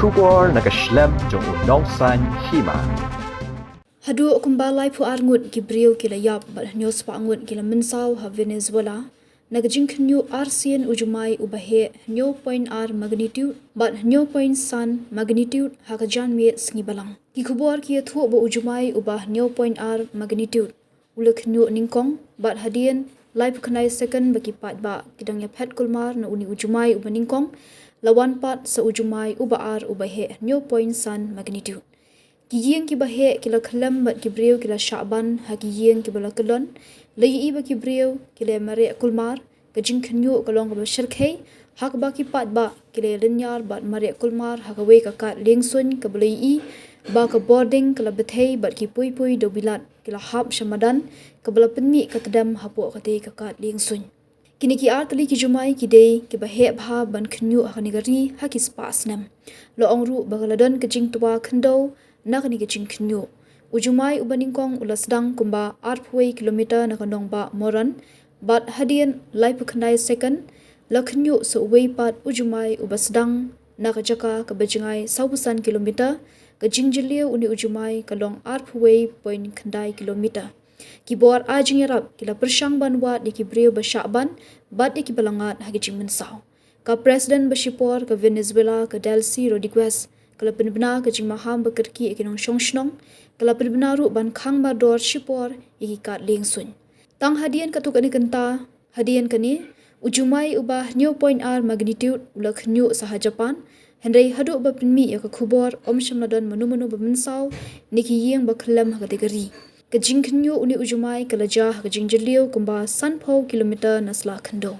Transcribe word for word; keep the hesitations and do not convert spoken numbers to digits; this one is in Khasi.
Khubor na ka shlem jong u Nongsaiñ Hima. Haduh kumba laiphew ar ngut ki briew ki la ïap bad hynñiew spah ngut ki la mynsaw ha Venezuela na ka jingkhynñiuh arsien u jumai uba heh hynñiew point ar magnitude bad hynñiew point san magnitude ha ka janmiet sngi Balang. Ki khubor ki ïathuh ba u jumai uba hynñiew point ar magnitude u la khynñiuh nyngkong bad hadien laiphew khyndai second ba ki paidbah ki dang ïaphet kulmar na une u jumai uba nyngkong, la wan pat sa u jumai uba ar uba heh hynñiew point san magnitude. Ki ïing kiba heh ki la khyllem bad ki briew ki la shah ban ha ki ïing kiba la kyllon. La ïohi ba ki briew ki la mareh kulmar, ka jingkhynñiuh ka long kaba shyrkhei, ha kaba ki paidbah ki la lynñiar bad mareh kulmar ha kawei ka kad liengsuiñ kaba la ïohi ba ka bording ka la bthei bad ki puipui dewbilat ki la hap sha madan, kaba la pynmih ka tdem hapoh katei ka kad liengsuiñ. Kine ki ar tylli ki jumai ki dei kiba heh bha ban khynñiuh ha kane ka ri ha ki spah snem. La ong ruh ba ka la don ka jingtwa khyndew na kane ka jingkhynñiuh. U jumai uba nyngkong u la sdang kumba arphew kilometer na ka nongbah Morón, bad hadien laiphew khyndai second la khynñiuh sa uwei pat u jumai uba sdang na ka jaka kaba jngai sawphew san kilometer. Ka jingjylliew une u jumai ka long arphew point khyndai kilometer. Ki bor ai jingïarap ki la pyrshang ban wad ïa ki briew ba shah ban bad ïa kiba la ngat ha ki jingmynsaw. Ka President ba shipor ka Venezuela ka Delcy Rodriguez ka la pynbna ka jingmaham ba kyrkieh ïa ki nongshong shnong, ka la pynbna ruh ban khang mardor shipor ïa ki kad liengsuiñ. Tang hadien katto katne kynta hadien kane, u jumai uba hynñiew point ar magnitude u la khynñiuh sa ha Japan, hynrei haduh ba pynmih ïa ka khubor ym shym la don mano mano ba mynsaw ne ki ïing ba khyllem ha katei ka ri. Ka jingkhynñiuh une u jumai ka la jia ha ka jingjylliew kumba sanphew kilometer na sla khyndew.